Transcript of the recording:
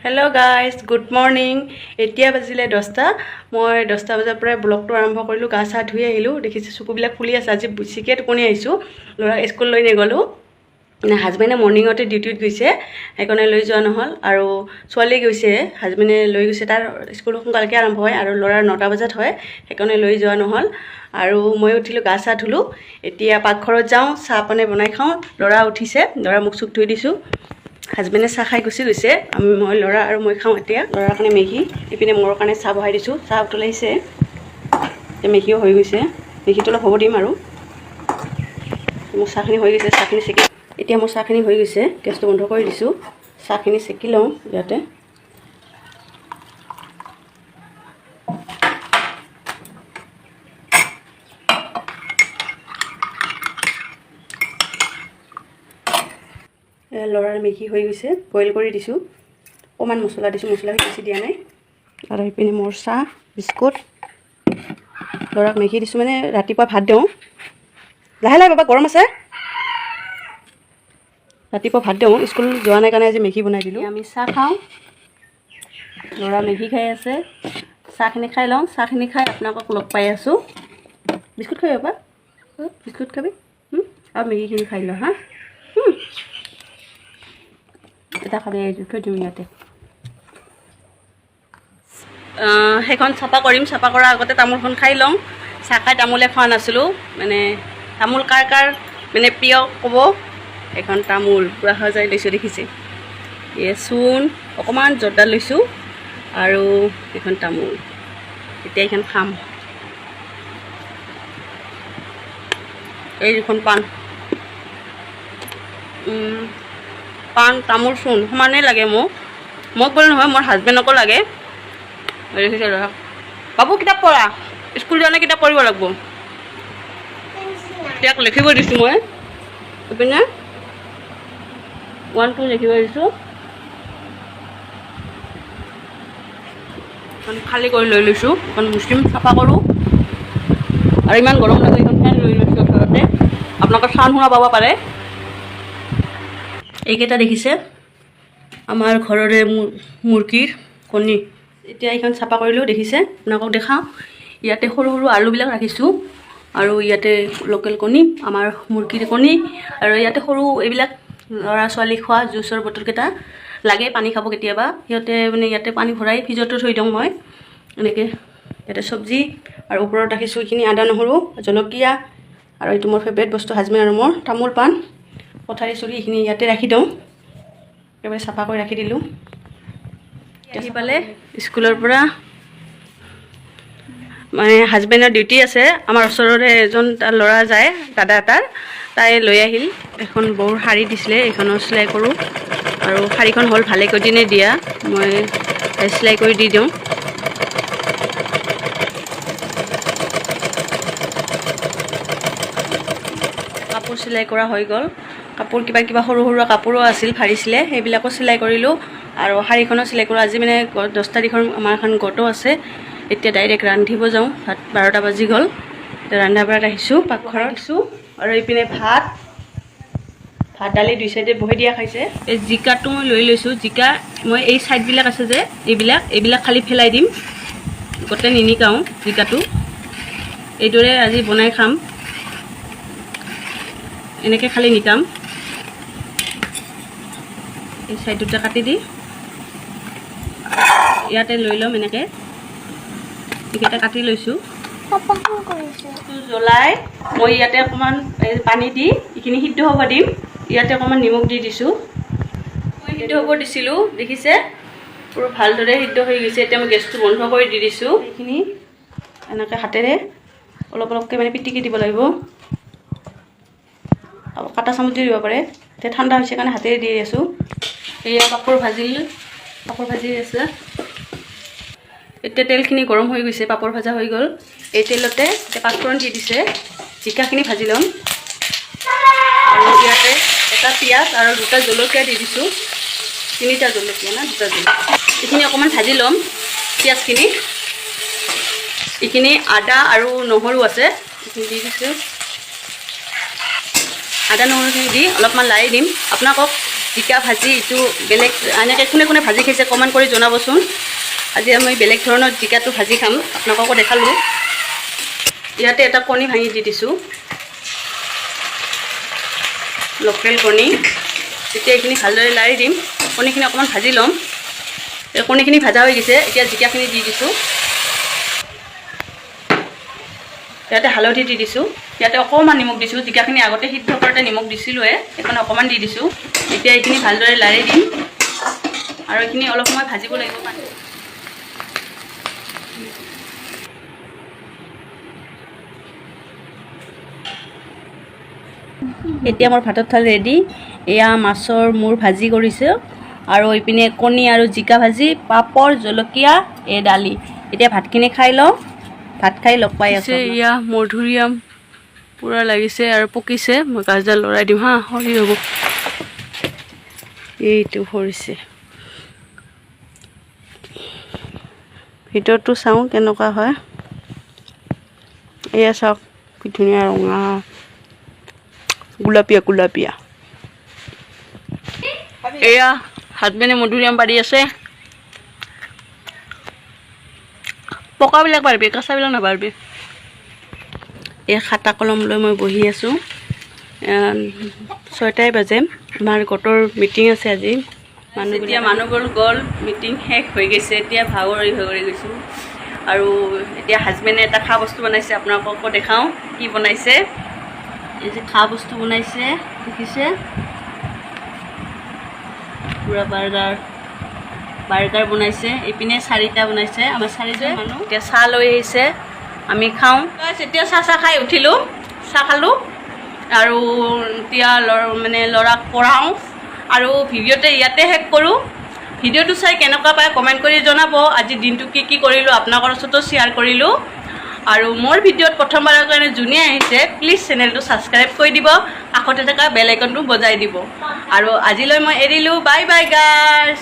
Hello' guys, good morning. এতিয়া বাজিলে 10টা। মই 10টা বজাৰ পৰাই ব্লগটো আৰম্ভ কৰিলোঁ। গা চা ধুই আহিলোঁ। দেখিছোঁ, চকুবিলাক ফুলি আছে। আজি বেছিকৈ টোপনি আহিছোঁ। ল'ৰাক স্কুল লৈ নগ'লোঁ, মানে হাজবেণ্ডে মৰ্ণিঙতে ডিউটিত গৈছে, সেইকাৰণে লৈ যোৱা নহ'ল। আৰু ছোৱালী গৈছে, হাজবেণ্ডে লৈ গৈছে। তাৰ স্কুল সোনকালকৈ আৰম্ভ হয় আৰু ল'ৰাৰ 9টা বজাত হয়, সেইকাৰণে লৈ যোৱা নহ'ল। আৰু মই উঠিলোঁ, গা চা ধুলোঁ। এতিয়া পাকঘৰত যাওঁ, চাহ পানী বনাই খাওঁ। ল'ৰা উঠিছে, ল'ৰা মুখ চুখ ধুই দিছোঁ। হাজবেণ্ডে চাহ খাই গুচি গৈছে। আমি, মই, ল'ৰা আৰু মই খাওঁ এতিয়া। ল'ৰাৰ কাৰণে মেগী, ইপিনে মোৰ কাৰণে চাহ বহাই দিছোঁ। চাহ উতলাইছে, এতিয়া মেগীও হৈ গৈছে। মেগীটো অলপ হ'ব দিম। আৰু মোৰ চাহখিনি হৈ গৈছে। চাহখিনি চেকি, এতিয়া মোৰ চাহখিনি হৈ গৈছে। গেছটো বন্ধ কৰি দিছোঁ। চাহখিনি চেকি লওঁ ইয়াতে। ল'ৰাৰ মেগী হৈ গৈছে, বইল কৰি দিছোঁ। অকণমান মছলা দিছোঁ, মছলা বেছি দিয়া নাই। আৰু ইপিনে মোৰ চাহ, বিস্কুট। ল'ৰাক মেগী দিছোঁ, মানে ৰাতিপুৱা ভাত দিওঁ। লাহে লাহে বাবা, গৰম আছে। ৰাতিপুৱা ভাত দিওঁ, স্কুল যোৱা নাই কাৰণে আজি মেগী বনাই দিলোঁ। আমি চাহ খাওঁ, ল'ৰা মেগী খাই আছে। চাহখিনি খাই লওঁ। চাহখিনি খাই আপোনালোকক লগ পাই আছোঁ। বিস্কুট খাবি বাবা? বিস্কুট খাবি? আৰু মেগীখিনি খাই লওঁ। হা, এটা খাবি, এইটো থৈ দিওঁ ইয়াতে। সেইখন চাফা কৰিম। চাফা কৰাৰ আগতে তামোলখন খাই লওঁ। চাহ খাই তামোলে খোৱা নাছিলোঁ। মানে তামোল কাৰ কাৰ মানে প্ৰিয় ক'ব। এখন তামোল পূৰা সজাই লৈছোঁ, দেখিছে। এই চূণ, অকণমান জৰ্দা লৈছোঁ আৰু এইখন তামোল। এতিয়া এইখন খাম। এই দুখন পাণ, পাণ, তামোল, চূণ সমানেই লাগে মোক। মোক বুলি নহয়, মোৰ হাজবেণ্ডকো লাগে। দেখিছে ল'ৰা। বাবু, কিতাপ পঢ়া। স্কুল যোৱা নাই, কিতাপ পঢ়িব লাগিব। তেওঁক লিখিব দিছোঁ মই। ইপিনে 1 2 লিখিব দিছোঁ। এখন খালী কৰি লৈ লৈছোঁ। এখন মুছলিম চাফা কৰোঁ। আৰু ইমান গৰম লাগে, এইখন ফেন লৈ লৈছোঁ ওচৰতে। আপোনালোকৰ চাউণ্ড শুনা পাব পাৰে। এইকেইটা দেখিছে, আমাৰ ঘৰৰে মুৰ্গীৰ কণী। এতিয়া এইখন চাফা কৰিলোঁ, দেখিছে। আপোনালোকক দেখাওঁ। ইয়াতে সৰু সৰু আলুবিলাক ৰাখিছোঁ আৰু ইয়াতে লোকেল কণী, আমাৰ মুৰ্গীৰ কণী। আৰু ইয়াতে সৰু এইবিলাক ল'ৰা ছোৱালী খোৱা জুচৰ বটলকেইটা লাগে, পানী খাব কেতিয়াবা সিহঁতে। মানে ইয়াতে পানী ভৰাই ফ্ৰিজতো থৈ দিওঁ মই এনেকৈ। ইয়াতে চব্জি আৰু ওপৰত ৰাখিছোঁ এইখিনি আদা, নহৰু, জলকীয়া। আৰু এইটো মোৰ ফেভৰেট বস্তু, হাজবেণ্ড আৰু মোৰ তামোল পাণ, কঠাৰী, চুৰি, এইখিনি ইয়াতে ৰাখি দিওঁ। একেবাৰে চাফা কৰি ৰাখি দিলোঁ। আহি পালে স্কুলৰ পৰা। মানে হাজবেণ্ডৰ ডিউটি আছে। আমাৰ ওচৰৰে এজন তাৰ ল'ৰা যায়, দাদা এটাৰ, তাই লৈ আহিল। এখন বৌৰ শাৰী দিছিলে, এইখনো চিলাই কৰোঁ। আৰু শাৰীখন হ'ল ভালে কেইদিনে দিয়া, মই চিলাই কৰি দি দিওঁ। কাপোৰ চিলাই কৰা হৈ গ'ল। কাপোৰ কিবা কিবা সৰু সুৰা কাপোৰো আছিল, ফাৰিছিলে, সেইবিলাকো চিলাই কৰিলোঁ আৰু শাৰীখনো চিলাই কৰোঁ। আজি মানে 10 তাৰিখৰ আমাৰ এখন গটো আছে। এতিয়া ডাইৰেক্ট ৰান্ধিব যাওঁ। ভাত, 12টা বাজি গ'ল। এতিয়া ৰন্ধা বঢ়াত আহিছোঁ, পাকঘৰত দিছোঁ। আৰু এইপিনে ভাত ভাত দালি দুই চাইডে বহি দিয়া খাইছে। এই জিকাটো মই লৈ লৈছোঁ। জিকা মই এই ছাইডবিলাক আছে যে, এইবিলাক এইবিলাক খালি পেলাই দিম, গোটেই নিনিকাওঁ। জিকাটো এইদৰে আজি বনাই খাম। এনেকৈ খালি নিকাম। এই ছাইড দুটা কাটি দি ইয়াতে লৈ ল'ম এনেকৈ। এইকেইটা কাটি লৈছোঁ। জ্বলাই মই ইয়াতে অকণমান এই পানী দি এইখিনি সিদ্ধ হ'ব দিম। ইয়াতে অকণমান নিমখ দি দিছোঁ। মই সিদ্ধ হ'ব দিছিলোঁ, দেখিছে, পুৰো ভালদৰে সিদ্ধ হৈ গৈছে। এতিয়া মই গেছটো বন্ধ কৰি দি দিছোঁ। এইখিনি এনেকৈ হাতেৰে অলপ অলপকৈ মানে পিটিকি দিব লাগিব। আৰু কাটা চামুচ দি দিব পাৰে। এতিয়া ঠাণ্ডা হৈছে কাৰণে হাতেৰে দি আছোঁ। এয়া পাপৰ ভাজিল, পাপৰ ভাজি আছে। এতিয়া তেলখিনি গৰম হৈ গৈছে, পাপৰ ভাজা হৈ গ'ল। এই তেলতে এতিয়া পাঁচফোৰণ দি দিছে, জিকাখিনি ভাজি ল'ম। আৰু ইয়াতে এটা পিঁয়াজ আৰু দুটা জলকীয়া দি দিছোঁ। তিনিটা জলকীয়া না দুটা জলকীয়া। এইখিনি অকণমান ভাজি ল'ম পিঁয়াজখিনি। এইখিনি আদা আৰু নহৰু আছে, এইখিনি দি দিছোঁ। আদা নহৰুখিনি দি অলপমান লাই দিম। আপোনালোকক জিকা ভাজি। এইটো বেলেগ, এনেকৈ কোনে কোনে ভাজি খাইছে কমেণ্ট কৰি জনাবচোন। আজি আমি বেলেগ ধৰণৰ জিকাটো ভাজি খাম, আপোনালোককো দেখালোঁ। ইয়াতে এটা কণী ভাঙি দি দিছোঁ, লোকেল কণী। তেতিয়া এইখিনি ভালদৰে লাৰি দিম, কণীখিনি অকণমান ভাজি ল'ম। এই কণীখিনি ভাজা হৈ গৈছে, এতিয়া জিকাখিনি দি দিছোঁ। ইয়াতে হালধি দি দিছোঁ, ইয়াতে অকণমান নিমখ দিছোঁ। জিকাখিনি আগতে সিদ্ধ কৰোঁতে নিমখ দিছিলোঁৱে, সেইকাৰণে অকণমান দি দিছোঁ। এতিয়া এইখিনি ভালদৰে লাৰি দিম আৰু এইখিনি অলপ সময় ভাজিব লাগিব। এতিয়া মোৰ ভাতৰ থাল ৰেডি। এয়া মাছৰ মূৰ ভাজি কৰিছোঁ আৰু ইপিনে কণী আৰু জিকা ভাজি, পাপৰ, জলকীয়া, এই দালি। এতিয়া ভাতখিনি খাই লওঁ, ভাত খাই লগ পাই আছোঁ। এয়া মধুৰিআম পূৰা লাগিছে আৰু পকিছে। মই গাছডাল লৰাই দিম, হা সৰি হ'ব। এইটো সৰিছে, ভিতৰটো চাওঁ কেনেকুৱা হয়। এয়া চাওক কি ধুনীয়া ৰঙা গুলপীয়া গুলপীয়া। এয়া হাজবেণ্ডে মধুৰিআম পাৰি আছে। পকাবিলাক পাৰিবি, কেঁচাবিলাক নাপাৰিবি। এই খাতা কলম লৈ মই বহি আছোঁ। 6টাই বাজে, আমাৰ গোটৰ মিটিং আছে আজি। মানুহ এতিয়া মানুহবোৰ গ'ল, মিটিং শেষ হৈ গৈছে। এতিয়া ভাগৰি ভাগৰি গৈছোঁ। আৰু এতিয়া হাজবেণ্ডে এটা খোৱা বস্তু বনাইছে, আপোনালোককো দেখাওঁ কি বনাইছে। এই যে খোৱা বস্তু বনাইছে দেখিছে, পূৰা বাৰ্গাৰ বাৰ্গাৰ বনাইছে। এইপিনে 4টা বনাইছে, আমাৰ 4জন মানুহ। এতিয়া চাহ লৈ আহিছে, আমি খাওঁ। এতিয়া চাহ চাহ খাই উঠিলোঁ, চাহ খালোঁ আৰু এতিয়া মানে ল'ৰাক পঢ়াওঁ আৰু ভিডিঅ'তে ইয়াতে শেষ কৰোঁ। ভিডিঅ'টো চাই কেনেকুৱা পায় কমেণ্ট কৰি জনাব। আজি দিনটো কি কি কৰিলোঁ আপোনালোকৰ ওচৰতো শ্বেয়াৰ কৰিলোঁ। আৰু মোৰ ভিডিঅ'ত প্ৰথমবাৰৰ কাৰণে যোনে আহিছে, প্লিজ চেনেলটো ছাবস্ক্ৰাইব কৰি দিব, কাষতে থকা বেল আইকনটো বজাই দিব। আৰু আজিলৈ মই এৰিলোঁ, বাই বাই গাইজ।